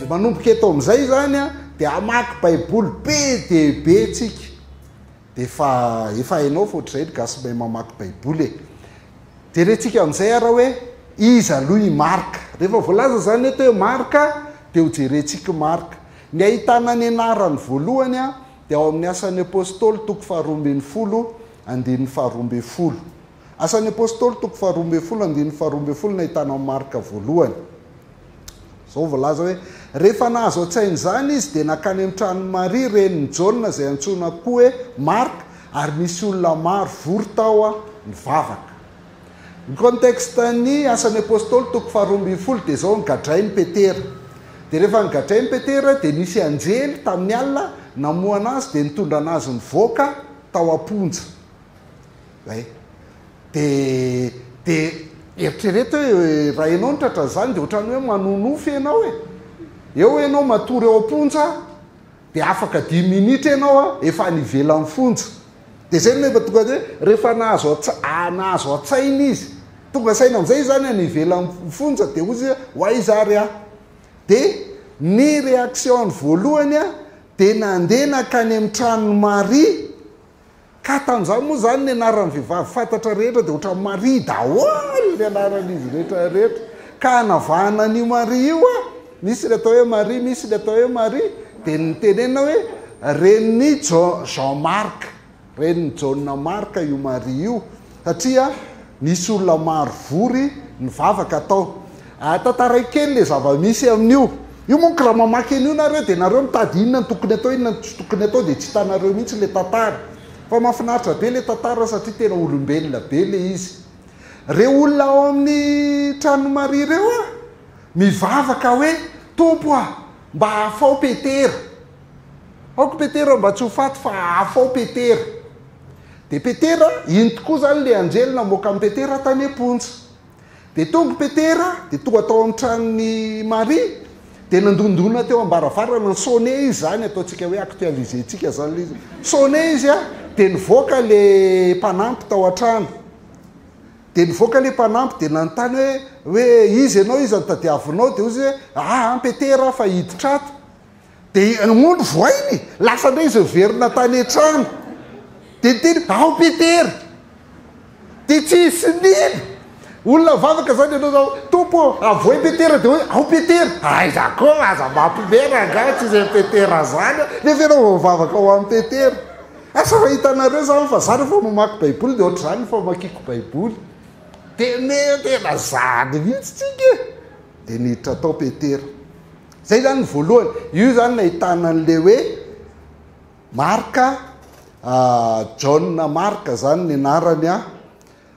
Dia manomboka eto amin'izay izany an, dia hamaky baiboly be dia be tsika. Dia efa efa hainao fa ohatr'izay ny gasy mahay mamaky baiboly e. Jerentsika amin'izay ara hoe iza aloha i Marka. Rehefa voalaza izany eto hoe Marka dia ho jerentsika Marka. Ny ahitana ny anarany voalohany an, dia ao amin'ny Asan'ny Apostoly toko faharoa ambin'ny folo andininy faharoa ambin'ny folo. Asan'ny Apostoly toko faharoa ambin'ny folo andininy faharoa ambin'ny folo no ahitana an'i Marka voalohany. Izao voalaza hoe, Rehefa nahazo an-tsaina izany izy, dia nankany amin'ny tranon'i Maria, renin'i Jaona, izay antsoina koa hoe Marka, ary nisy olona maro vory tao nivavaka. Ny contexte-n'ny Asan'ny Apostoly toko faharoa ambin'ny folo dia izao, nogadrain'i Petera. Dia rehefa nogadrain'i Petera, dia nisy anjely tamin'ny alina namoha anazy, dia nitondra anazy nivoaka tao am-ponja. Zay. De de eritrereto hoe raha ianao no tratran'izany de ohatran'ny hoe manonofy ianao e. Eo ianao matory ao am-ponja de afaka dimy minitra ianao a efa any ivelan'ny fonja. De zay no efa tonga de hoe rehefa nahazo an-tsa- nahazo an-tsaina izy, tonga saina amin'izay izy zany any ivelan'ny fonja de hoy izy hoe ho aiza ary aho. De ny réaction-ny voalohany a de nandeha nankany amin'ny tranon'i Maria. Ka tamin'izany moa izany ny anaran'ny vehivavy fantatra rehetra dia ohatran'i Maria daholo ny anaran'izy rehetra rehetra. Ka hanavahana an'io Maria io an, misy ny atao hoe Maria, misy ny atao hoe Maria, dia nitenenina hoe renin'i Jean Marc, renin'i Jaona Marc io Maria io, satria nisy olona maro vory nivavaka tao. Tantaraiko kely le zava-misy amin'io. Io manko raha mamaky an'io nareo dia nareo mitady inona no tokony atao inona no tsy tokony atao dia tsy hitanareo mihitsy le tantara. Fa mahafinaritra be le tantara satria tena olombelona be le izy. Reo olona ao amin'ny tranon'i Maria reo a, mivavaka hoe Tompo a, mba ahafao Petera. Aoka Petera mba tsy ho faty fa ahafao Petera. Dia Petera, iny tokoa zany le anjely namoaka an'i Petera tany am-ponja. Dia tonga i Petera, dia tonga tao amin'ny tranon'i Maria, dia nandondona teo am-baravarana, ni-sonner izy izany, ataontsika hoe actualiser-tsika izany ilay izy. Sonner izy an, dia nivoaka ilay mpanampy tao an-trano. Dia nivoaka ilay mpanampy, dia nanontany hoe, hoe iza ianao, iza no tadiavinao? Dia hoy izy hoe, aa, Petera aho fa hiditra ato. Dia moa ny voainy, lasa indray izy niverina tany an-trano. Dia niteny, ao Petera. Dia tsisy nino. Olona mivavaka izany ianao zao, Tompo ô, avoay Petera, dia hoe, ao Petera. Aiza koa, aza mampiomehy rangahy, tsisy an'i Petera zany a. Nefa ianao vao mivavaka ho an'i Petera. Asa fa hitanareo izany fa za rehefa mamaky Baiboly dia ohatr'izany ny famakiako Baiboly. Tena tena zany mihitsy tsika e. Dia niditra tao Petera. Zay zany ny voalohany. Io zany nahitana an'le hoe Marka, Jaona Marka zany ny anarany a.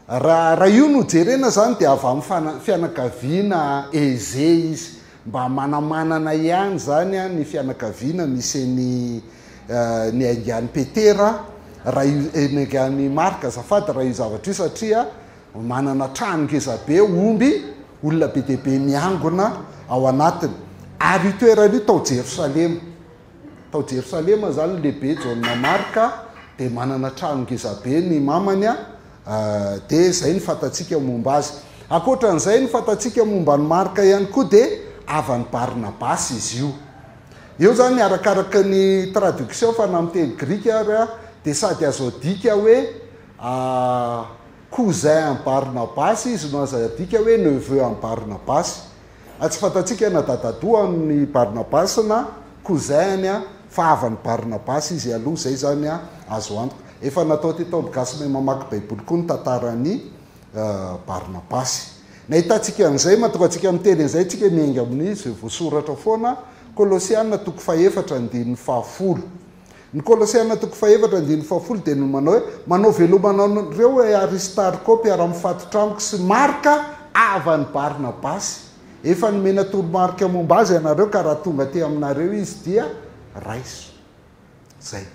Raha raha io no jerena zany dia avy amin'ny fianakaviana Eze izy. Mba manamanana ihany zany ny fianakaviana misy an'i ny aingan'i Petera, raha io, ny aingan'i Marka azafady, raha io zavatra io satria Manana trano ngezabe, omby, olona be dia be miangona ao anatiny. Ary io toerana io tao Jerosalema. Tao Jerosalema izany ny lehibe Jaona Marka dia manana trano ngezabe ny mamany, dia izay no fantatsika momba azy. Ankoatra an'izay, ny fantatsika momba an'i Marka ihany koa dia havan'i Barnabasy izy io. Eo izany arakaraka ny traduction fa na amin'ny teny grika ary dia sady azo adika hoe Cousin an'i Barnabasy izy no aza adika hoe neveu an'i Barnabasy. A Tsy fantatsika na dadadoa an'i Barnabasy na cousin-ny fa havan'i Barnabasy izy aloha, izay izany azo antoka. Efa natao teto amin'ny Gasy Mahay Mamaky Baiboly koa ny tantaran'i Barnabasy. Ny ahitantsika an'izay, mahatonga antsika miteny an'izay tsika miainga amin'ny izay voasoratra foana, Kolosiana toko fahefatra andininy fahafolo. Ny Kolosiana toko fahefatra andininy fahafolo dia ny manao hoe, Manao veloma anareo i Aristarko mpiara-mifatotra amiko sy Marka havan'i Barnabasy. Efa nomena toromarika momba azy ianareo ka raha tonga aty aminareo izy dia raiso. Izay.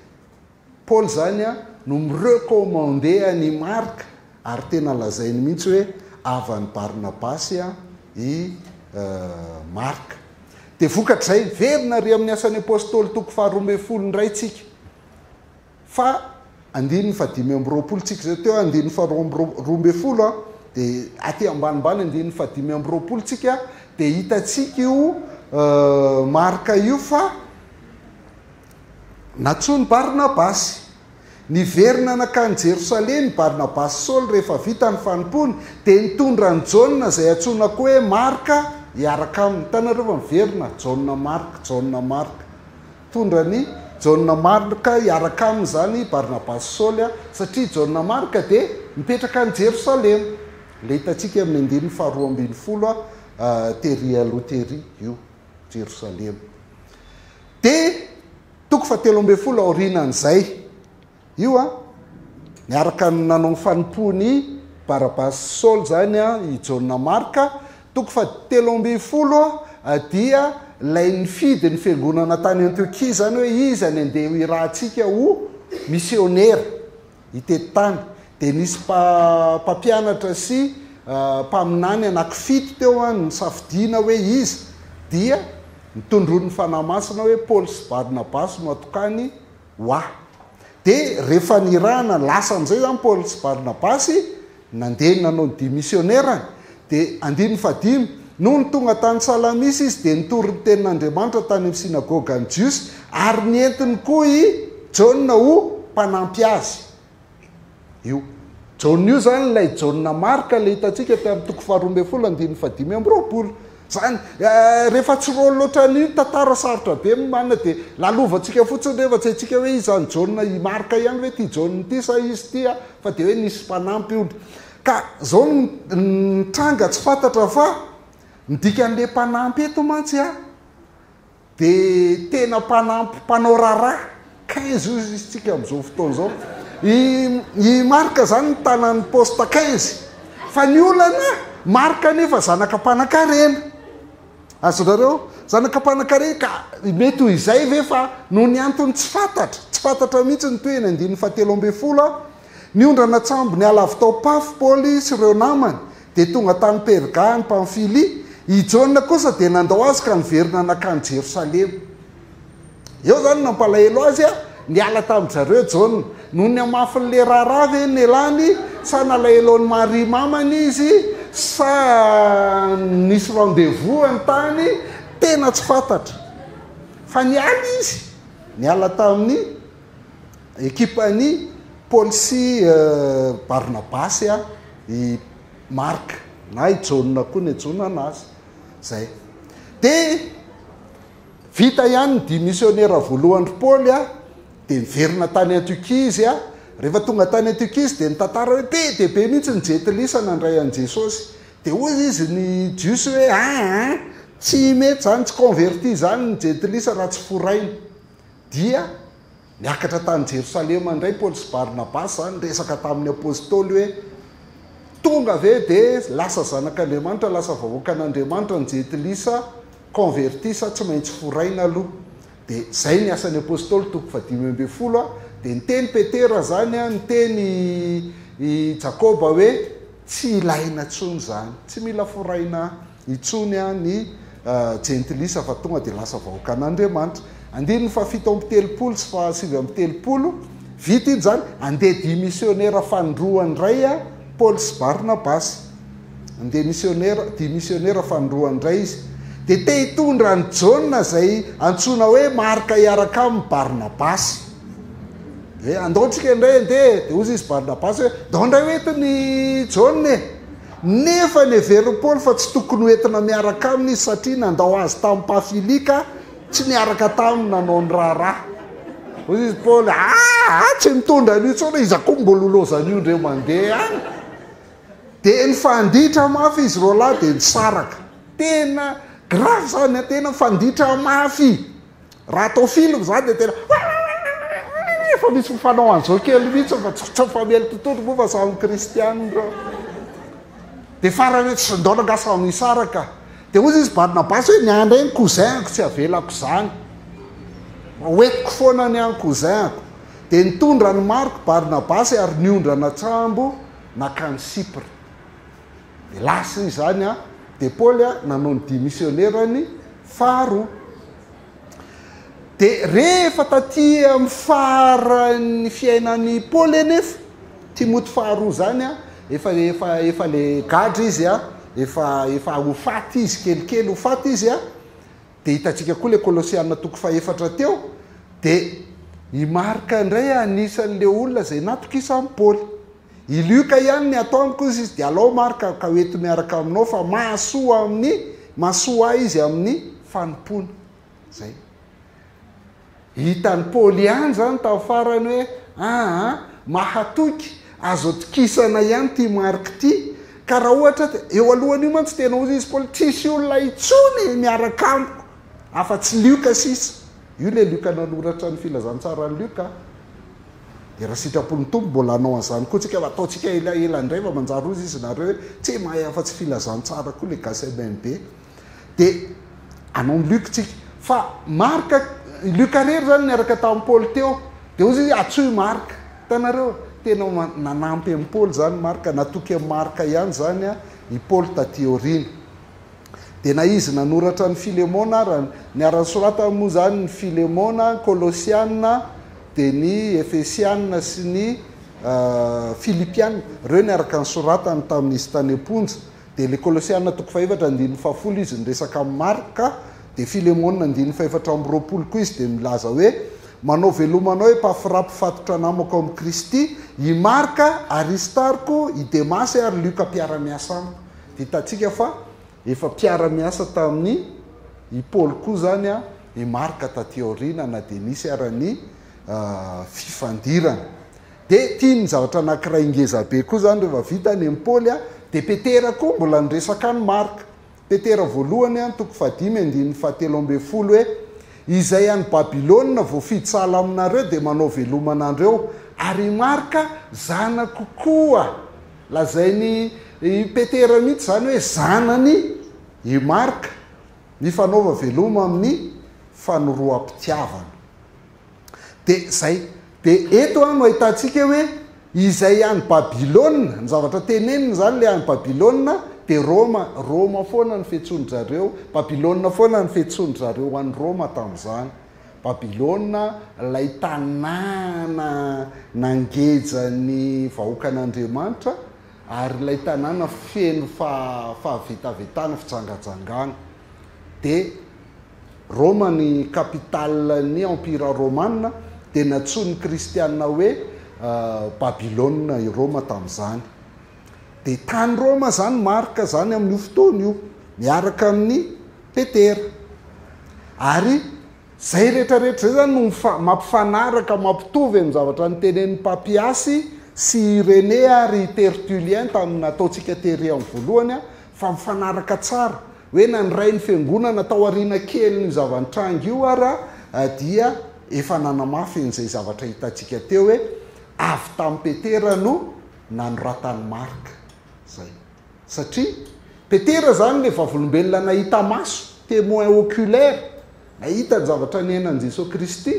Paoly izany no mi-recommander an'i Marka Ary tena lazainy mihitsy hoe havan'i Barnabasy i Marka. Dia vokatr'izay, miverina ary amin'ny Asan'ny Apostoly toko faharoa ambin'ny folo indray tsika. Fa andininy fahadimy amby roapolo tsika izao, teo andininy faharoa ambin'ny folo, dia aty ambanimbany andininy fahadimy amby roapolo tsika, dia hitantsika io Marka io fa nantsoin'i Barnabasy. Niverina nankany Jerosalema i Barnabasy sy Saoly rehefa vita ny fanompoany, dia nitondra an'i Jaona izay antsoina koa hoe Marka hiaraka aminy. Hitanareo fa miverina, Jaona Marka, Jaona Marka. Nitondra an'i Jaona Marka hiaraka aminy izany i Barnabasy sy Saoly, satria Jaona Marka dia mipetraka any Jerosalema. Ilay hitantsika amin'ny andininy faharoa ambinifolo tery aloha tery io, Jerosalema. Dia Toko fahatelo ambinifolo aorianan'izay, io an, niaraka nanao ny fanompoan'i Barabasy sy Saoly izany an, i Jaona Marka, toko fahatelo ambinifolo dia ilay nifidy ny fiangonana tany Antiokia izany hoe iza ny andeha ho irahantsika ho misionera. Hitety tany. Dia nisy mpampianatra sy mpaminany anankifito teo an, nosafidiana hoe iza, dia notondroin'ny Fanahy Masina hoe Paoly sy Barnabasy no atokany ho ahy. Dia rehefa nirahana lasa amin'izay izany Paoly sy Barnabasy, nandeha nanao ny dia misionerany, dia andininy fahadimy, Nony tonga tany Salamisy izy dia nitory ny tenin'Andriamanitra tany amin'ny synagogan'ny Jiosy, ary nentiny koa i Jaona ho mpanampy azy. Io Jaona io izany ilay Jaona Marka ilay hitantsika tamin'ny toko faharoa ambinifolo andininy fahadimy amby roapolo. Izany, rehefa tsy rôle ohatran'io ny tantara sarotra be manina dia lalovantsika fotsiny rehefa tsy haintsika hoe iza ny Jaona, i Marka ihany ve ity Jaona ity sa izy ity fa dia hoe nisy mpanampy hono. Ka zao no nitranga tsy fantatra fa ny dikan'le mpanampy eto mantsy a de tena mpanampy mpanao raharaha 15 hozy izy tsika am'izao fotoana izao. I i Marc zany mitana ny poste 15 fa ny olana Marc anefa zanaka mpanankarena. Azonareo? Zanaka mpanankarena ka mety ho izay ve fa noho ny antony tsy fantatra, tsy fantatra mihitsy ny tohiny andininy fahatelo ambinifolo a. Niondrana an-tsambo niala avy tao Pafo Paoly sy ireo namany, dia tonga tany Perga any Pamfylia. I Jaona kosa dia nandao azy ka niverina nankany Jerosalema. Eo izany no nampalahelo azy, niala tamin-dry zareo Jaona. Noho ny hamafin'ilay raharaha ve ny nialany, sa nalahelo an'i Maria mamany izy, sa nisy rendez-vous any tany? Tena tsy fantatra. Fa niala izy, niala tamin'ny. Ekipan'i Paoly sy Barnabasy i Marka, na i Jaona koa niantsoana azy. Izay. Dia vita ihany ny dia misionera voalohan-dry Paoly, dia niverina tany Antiokia izy. Rehefa tonga tany Antiokia izy dia nitantara hoe be dia be mihitsy ny jentilisa nandray an'i Jesosy. Dia hoy izy ny Jiosy hoe, aa, tsy mety izany, tsy converti izany ny jentilisa raha tsy foraina. Dia niakatra tany Jerosalema indray Paoly sy Barnabasy, niresaka tamin'ny apostoly hoe, Tonga ve dia lasa zanak'Andriamanitra, lasa vahoakan'Andriamanitra ny jentilisa converti sa tsy maintsy foraina aloha? Dia izay ny Asan'ny Apostoly toko fahadimy ambinifolo, dia niteny Petera izany, niteny i Jakoba hoe, Tsy ilaina intsony izany, tsy mila foraina intsony ny jentilisa fa tonga dia lasa vahoakan'Andriamanitra. Andininy fahafito amby telopolo sy fahasivy amby telopolo, vita iny izany, andeha dia misionera fanindroany indray Paoly sy Barnabasy. Andeha misionera, dia misionera fanindroany indray izy. Dia te hitondra an'i Jaona izay antsoina hoe Marka hiaraka aminy Barnabasy. Dia andao tsika indray andeha e. Dia hozy izy Barnabasy hoe, ndao indray ho entiny Jaona e. Nefa neverin'i Paoly fa tsy tokony ho entina miaraka aminy izy satria nandao azy tamin'i Pamfylia ka tsy niaraka taminy nanao ny raharaha. Hoy izy Paoly, aa, tsy mitondra an'io intsony, iza koa mbola ho lozan'io indray mandeha any. Dia nifanditra mafy izy roalahy dia nisaraka. Tena grave izany, tena nifanditra mafy. Raha atao film izany dia tena efa misy mifanao an'izao kely mihitsy fa tsy mifamely tontolo moa fa samy kristianina ireo. Dia farany hoe tsy ndao angaha samy hisaraka. Dia hoy izy Barnabasy hoe ny ahy indray ny cousin-ko tsy avelako izany. Hoentiko foana ny ahy ny cousin-ko. Dia nitondra an'i Marko Barnabasy ary niondrana an-tsambo nankany Chypre. Dia lasa izy izany an, dia Paoly nanao ny dia misionerany faharoa. Dia rehefa taty amin'ny faran'ny fiainan'i Paoly anefa, Timoty faharoa izany an, efa efa efa le gadra izy an, efa efa ho faty izy, kelikely ho faty izy an. Dia hitantsika koa ilay Kolosiana toko fahefatra teo, dia i Marka indray anisan'ilay olona izay natokisan'i Paoly. I Lioka ihany ny atao amiko hozy izy, dia alao Marka ka ho ento miaraka aminao fa mahasoa amin'ny, mahasoa ahy izy amin'ny fanompoana. Izay. Hitan'i Paoly ihany izany tamin'ny farany hoe aa, mahatoky, azo atokisana ihany ity Marka ity, ka raha ohatra, eo alohan'io mantsy tena hozy izy Paoly, tsisy olona intsony miaraka amiko afa-tsy Lioka sisa. Io ilay Lioka nanoratra ny filazantsaran'i Lioka. Dia raha sitrapon'ny Tompo mbola hanao an'izany koa tsika fa ataontsika elaela indray fa manjary hozy izy nareo hoe tsy mahay afa-tsy filazantsara koa ilay gasy MMB. Dia hanao ny Luc tsika. Fa Marc, Luc irery izany niaraka tamin'i Paoly teo. Dia hozy izy antsoy Marc. Hitanareo? Tena nanampy an'i Paoly izany Marc, natoky an'i Marc ihany izany i Paoly taty aoriana. Dia na izy nanoratra ny Filemona ara, niara-nosoratany moa izany ny Filemona, Kolosiana, dia ny Efesiana sy ny Filipiana. Ireo niaraka nosoratany tamin'izy tany am-ponja. Dia ilay Kolosiana toko fahefatra andininy fahafolo izy niresaka amin'i Marka, dia Filemona andininy fahefatra amby 20 koa izy dia milaza hoe, Manao veloma anao Epafra mpifatotra namako ao amin'i Kristy, i Marka, Aristarko, i Demasy ary Lioka mpiara-miasa amiko. Dia hitantsika fa efa mpiara-miasa tamin'i i Paoly koa izany i Marka taty aoriana na dia nisy ara ny fifandirana. Dia tiany ny zavatra anankiray ngeza be koa izany rehefa vita ny an'i Paoly dia Petera koa mbola niresaka an'i Marka. Petera voalohany toko fahadimy andininy fahatelo ambin'ny folo hoe, Izay any Babylona voafidy sahala aminareo dia manao veloma anareo, ary i Marka zanako koa. Lazain'i Petera mihitsy izany hoe zanany i Marka. Mifanaova veloma amin'ny fanoroam-pitiavana. Dia izay. Dia eto no ahitantsika hoe izay any Babylona, ny zavatra teneniny izany ilay any Babylona dia Roma, Roma foana ny fiantsoan-dry zareo, Babylona foana ny fiantsoan-dry zareo an'i Roma tamin'izany. Babylona ilay tanàna nangeja ny vahoakan'Andriamanitra ary ilay tanàna feno fahavetavetana, fijangajangana. Dia Roma ny capitale ny empire romana dia nantsoin'ny kristiana hoe Babylona i Roma tamin'izany. Dia tany Roma izany Marc izany amin'io fotoana io miaraka amin'i Petera. Ary izay rehetra rehetra izay izany no mampifanaraka, mampitovy amin'ny zavatra notenenin'i Papiasy sy Irénée ary i Tertullien tamin'ny nataontsika tery amin'ny voalohany fa mifanaraka tsara Hoe nandray ny fiangonana tao aoriana kelin'io zava-nitranga io ara dia efa nanamafy an'izay zavatra hitantsika teo hoe avy tamin'i Petera no nanoratan'i Marka izay. Satria Petera izany ilay vavolombelona nahita maso, témoin oculaire, nahita ny zavatra niainan'i Jesoa Kristy,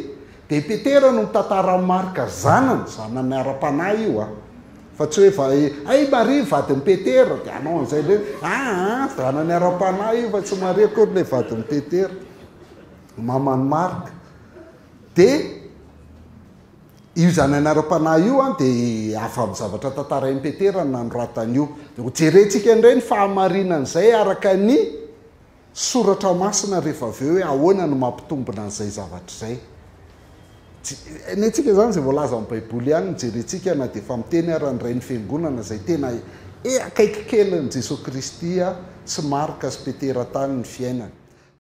Dia i Petera no mitantara an'i Marka zanany, zanany ara-panahy io an! Fa tsy hoe va hay Maria vadin'i Petera, dia hanao an'izay indray, aa zanany ara-panahy io fa tsy Maria akory ilay vadin'i Petera, maman'i Marka. Dia io zanany ara-panahy io an, dia avy amin'ny zavatra tantarain'i Petera no nanoratany io. Dia hojerentsika indray ny fahamarinan'izay araka ny Soratra Masina rehefa avy eo hoe ahoana no mampitombina an'izay zavatra izay. Ny antsika izany izay voalaza amin'ny Baiboly ihany no jerentsika na dia efa miteny ara ny Rain'ny Fiangonana izay tena e akaiky kelin'i Jesoa Kristy sy Marka sy Petera tany ny fiainany.